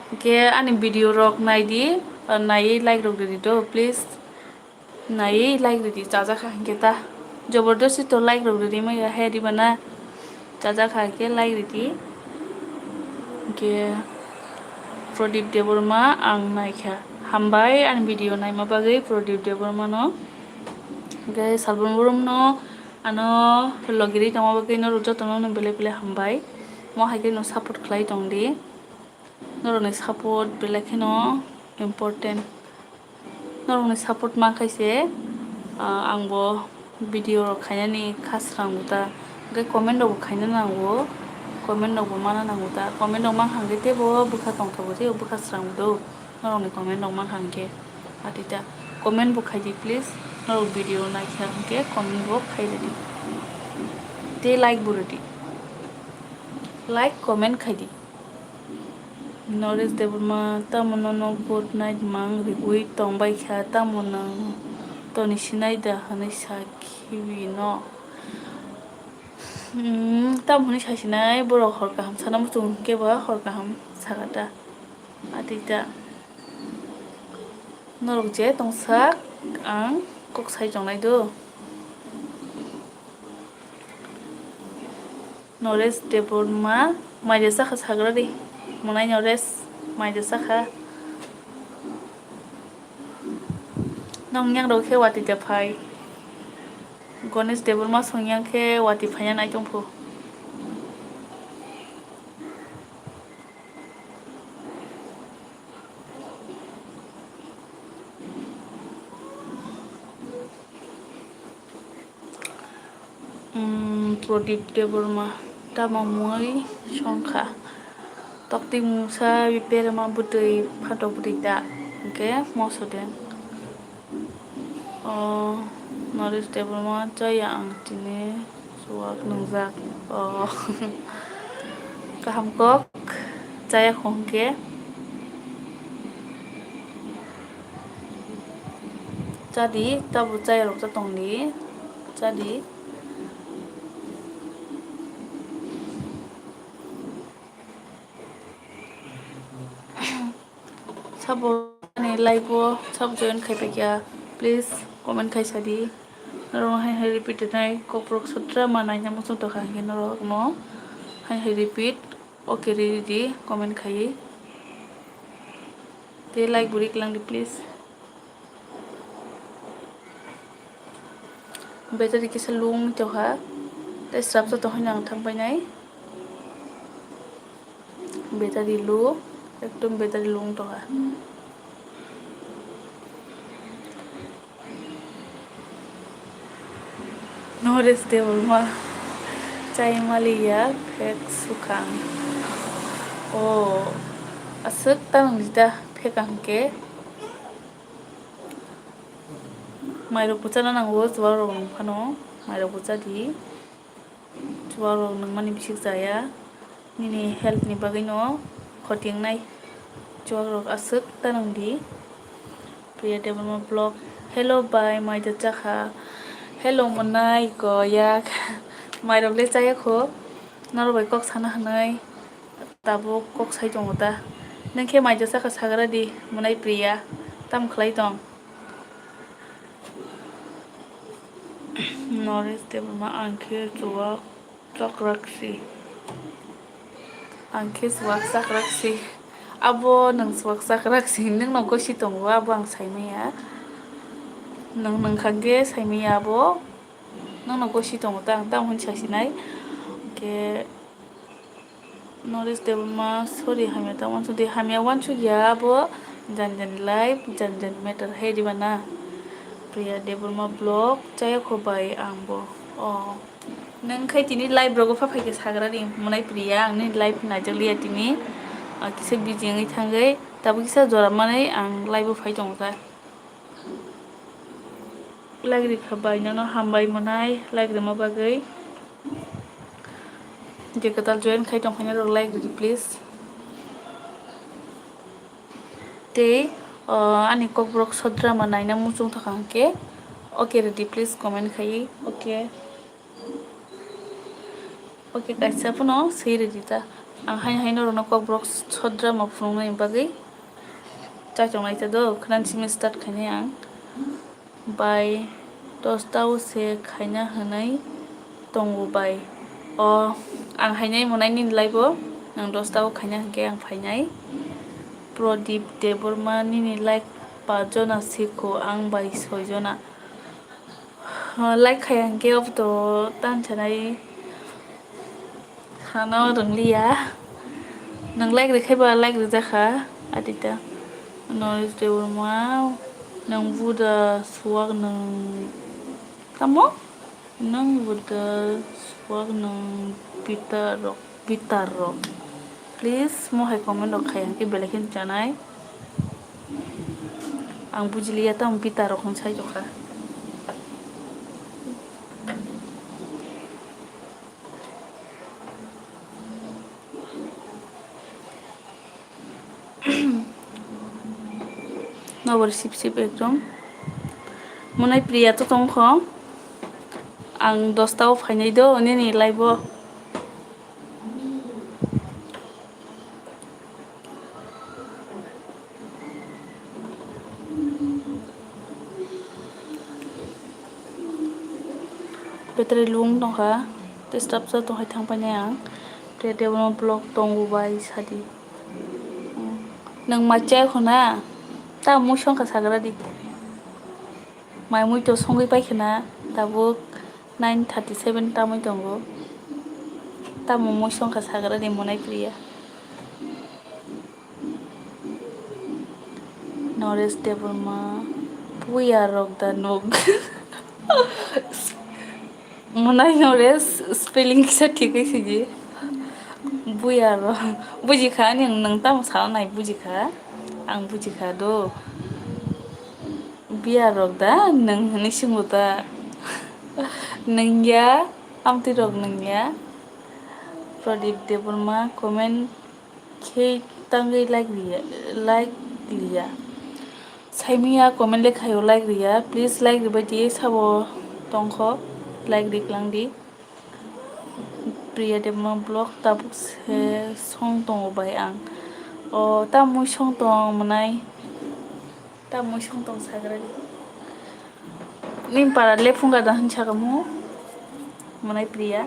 Hwnkhe ani video rok naidi, ah, naiwi like rok ridi do, please. Naiwi like ridi, chajakha hwnkhe ta. Jobordosti to like rok ridi maya he diba na. Chajakha hwnkhe like ridi. Hwnkhe Pradip Debbarma ang naikha. Hambai ani video naima bagwi Pradip Debbarma no. Hwnkhe Salbon Brum no ano logiri tongma bagwi norok jotono no belai belai hambai. Mo hai khe no support khlai tongdi. Norokni support belai kheno important. Norokni support mankhaise, ah, angbo video rok khainani kha srango ta. Hwnkhe comment rokbo khaina nango, comment rokbo mana nango ta. Comment rok mankha hwnkhe teibo bwkha tongthogo, teibo bwkha srango do. Norokni comment rok mankha hwnkhe. Atita comment bo khaidi please. Norok video naikha hwnkhe comment bo khairidi. Tei like bo ridi. Like, comment khaidi. Naresh Debbarma, tamo nono good night mang riui tongbaikha, tamo nwng toni sinai da hwnwi sa khibi no? Hmm, tamo hwnwi sa sinai, borok hor kaham sana muchung hwnkhe ba hor kaham sakha ta. Atita norok je tongsak ang kok sai tongnai do. Naresh Debbarma, maida sakha sagra di. Mwnai Naresh, maida sakha. Nong yang rok khe wati da phai. Ganesh Debbarma song yang khe wati phaina nai tongphu. Umm, Pradip Debbarma, tamo mui songkha? Tokti mungsa, berma bwtwi, phatok bwtwi ta, hwnkhe moso de. O, Naresh Debbarma, chaya ang tini chuwak nwngjak. O, kaham kok, chaya kho hwnkhe. Chadi, tabuk chayarok cha tongdi, chadi. Sabo ani live o sabo join khai paikha, please comment khai sadi. Norok hai hai repeat nai kokborok sutra ma naina muchung tokha hwnkhe norok no hai hai repeat okay ridi comment khaiwi. Tei like bo ri kwlangdi please. Battery kisa low wng tongkha, tei srapsa tongkha ang thang painai. Battery low, ekdom battery low wng tongkha. Naresh Debbarma chai maliya phek swkang. O, aswk ta nang di ta phek ang khe. Mairok bo chana nango, chuwak rok nung phano mairok bo cha di. Chuwak rok nungmani bisik chaya, nini health ni bagwi no khoti wngnai. Chuwak rok aswk ta nung di. Priya Debbarma vlog. Hello bai, maida chakha. Hello mwnai, koyak. Mairok le chaya kho. Norok bai kok sana hwnwi tabuk kok sai tongo ta. Nung khe maida chakha sagra di, mwnai Priya. Tam khlai tong? Naresh Debbarma, ang khe chuwak chakrak si. Ang khe chuwak chakrak si. Abo nwng chuwak chakrak si, nwng no gosi tongo, abo ang sai manya. Nwng nung kha khe sai manya abo. Nwng no gosi tongo ta, ang tamo hwn sa sinai. Khe Naresh Debbarma, sorry, hamya ta wansuk di, hamya wansuk ya abo, jan jan life, jan jan matter hai diba na. Priya Debbarma vlog, chaya kho bai ang bo. O, nung khai tini live rogo pha phaikhe sagra di, mwnai Priya, ang nini live naijak liya tini. Ah, kisa busy wngwi thangwi, tabuk kisa jora manwi ang live o phai tongo ta. Like rikha bai, nono hambai mwnai like rima bagwi. Je kwtal join khai tongkhaina rok like ridi please. Tei, o, ani kokborok short drama naina muchung thangkha hwnkhe, Okay, ready, please comment khai. Okay. Okay, kaisa phano swi ready ta. Ang hai hai norokno kokborok sodra ma phunuknani bagwi chachok naita do, khwnani simi start khainai ang. Bai, dosta o se khaina hwnwi tongo bai. O, ang hainai monai nini live o, nang dosta o khaina hwnkhe ang phainai. Prodip Debbarma, nini like pa jona sikho, ang bai soi jona. O, like khaya hwnkhe obo to tan sanai. Hano rwngliya. Nwng like rwkhaiba like rwjakha, adita. Noris Debbarma, nwng buda suwak nwng tamo? Nwng buda suwak nwng bitar rok, bitar rok. Please, mo hai comment rok khai hwnkhe belai kheno chanai. Ang bujiliya tamo bitar rok hwn sai tongkha. Nobor sip sip ekdom. Monai Priya to tongkho. Ang dosta o phainai do, nini live o. Battery lung tongkha, tei stop sa tongkha thang painai ang. Tei tei bono block tongo bai sadi. Nwng mai chai khuna, ta mui songkha sagra di. Mai mui to songwi pai khuna, tabuk nine thirty seven tamwi tongo. Tamo mui songkha sagra di Monai Priya. Noresh Debbarma, puya rok da nuk. Monai Noresh, spelling kisa thik wi sidi. Buya rok, bujikha ani nwng tamo sana nai bujikha. Ang bujikha do. Biya rok da nwng hwnwi swngo ta. Nwng ya, amtwi rok nwng ya. Pradip Debbarma comment khe tangwi like riya, like liya. Saimiya comment lekhayo like riya. Please like ribai di, sabo tongkho like ri klang di. Priya Debbarma vlog tabuk se song tongo bai ang. O ta mui song tong mwnai. Ta mui song tong sagra di. Nin para lephunga da hinsa kamu. Mwnai Priya.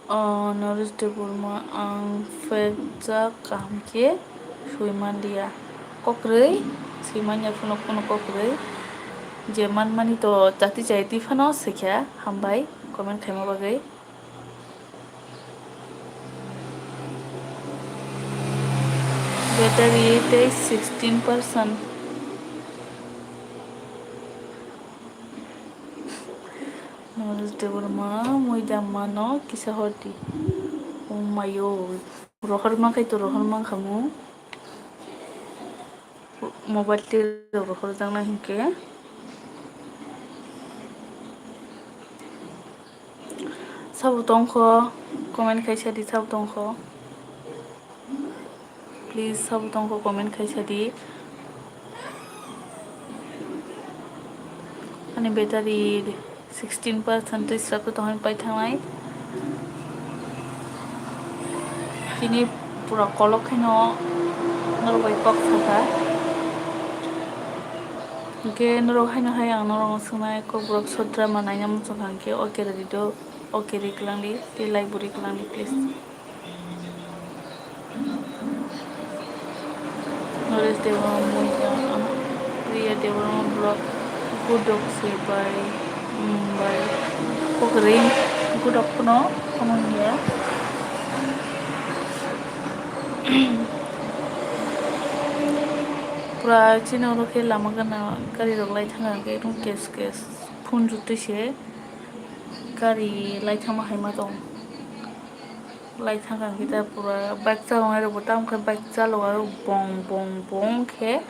O Noresh Debbarma, ang fake jak kaham khe swi manliya. Kokrwi swi manya phano, phano kokrwi. Je manmani to chati chai twi phano swikha, hambai comment khaima bagwi. Battery tei sixteen percent. Noresh Debbarma, mui da mano kisa hordi. Oh mayo, rohor mankhai to rohor mankhamu. Mobile twi rohor jakna hinkhe. Sabo tongkho, comment khai sadi sabo tongkho. Please, sabo tongkho comment khai sadi. Ani battery sixteen percent twi srap tongwi pai thangnai. Tini pura kolok khaino norok bai kok sakha. Hinkhe norok haino hai ang norokno swngnai kokborok sodra ma naina muchungkha hinkhe okay rwdi do, okay ri kwlangdi tei like bo ri kwlangdi please. Noresh Debbarma mui tong, Priya Debbarma vlog, gudok se bai, mm, bai, kok ring, gudok phano, phano hiya. Pura chini oro khe lama gana gari rok lai thang khe ekdom kes kes phunjak twi se gari lai thangma hai ma tong. Lai thang khe ta pura bike chalok nai rok bo tamo khe bike chalok aro bong bong bong khe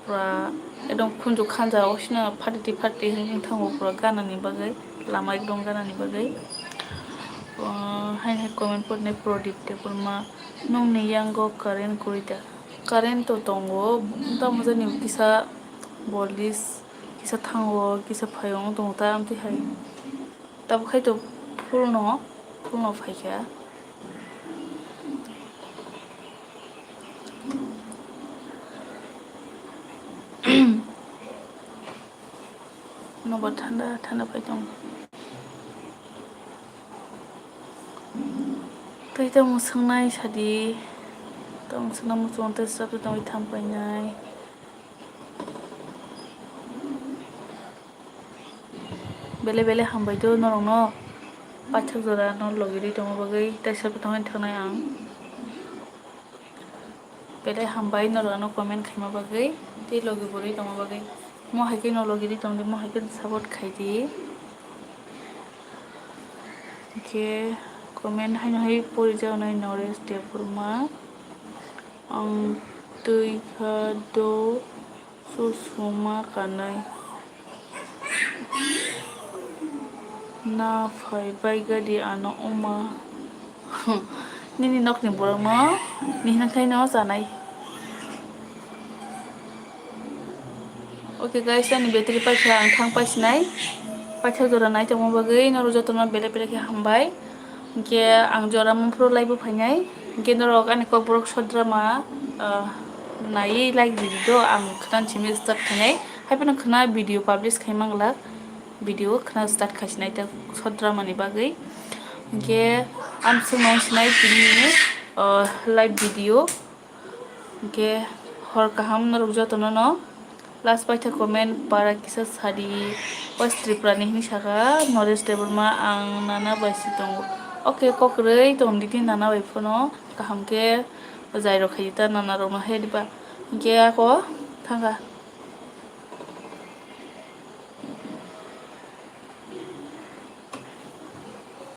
pura ekdom khunju khanja osina phatiti phatiti hinwi thango pura gana ni bagwi lama ekdom gana ni bagwi. Ah, hai hai comment pornai Prodip Debbarma, "Nungni yango current kwrwi da?" Current to tongo, tamo jani kisa voltage kisa thango, kisa phaio wng tongo ta, amtwi hai. Tabuk hai to full no, full no phaikha. Nobo thanda thanda pai tongo. Tei tamo swngnai sadi, tamo swngna muchung tei swrapsa tongwi thampainai. Bele bele hambai do norokno paithak jora no logi rwi tongma bagwi, tei swrapsa tongwi thangnai ang. Belai hambai norok ano comment khaima bagwi tei logi bo rwi tongma bagwi. Mo hai khe no logi rwi tongdi, mo hai khe support khaidi. Hwnkhe comment haino hai porijaknai Noresh Debbarma. Ang twi kha do susuma kanai. Na phai bai gadi ano oma. Nini nokni borokno ni hwnkhai no chanai. Okay guys, ani battery paisa ang thang paisinai. Paithak jora nai tongma bagwi norok jotono belai belai khe hambai. Hwnkhe ang jora mungphuru live o phainai. Hwnkhe norok ani kokborok short drama, ah, naiwi like ridi do, ang khwna simi start khainai. Haiphano khwna video publish khai manglak. Video khwna start khaisinai ta short drama ni bagwi. Hwnkhe amswkno sinai tini, ah, live video. Hwnkhe hor kaham norok jotono no. Last paitha comment para kisa sadi, West Tripura ni hinwi saka Noresh Debbarma, ang nana bai si tongo. Okay, kok kwrwi tong didi nana bai phano kaham khe jairok khaidi ta nana rokno he diba. Hwnkhe ako thangkha.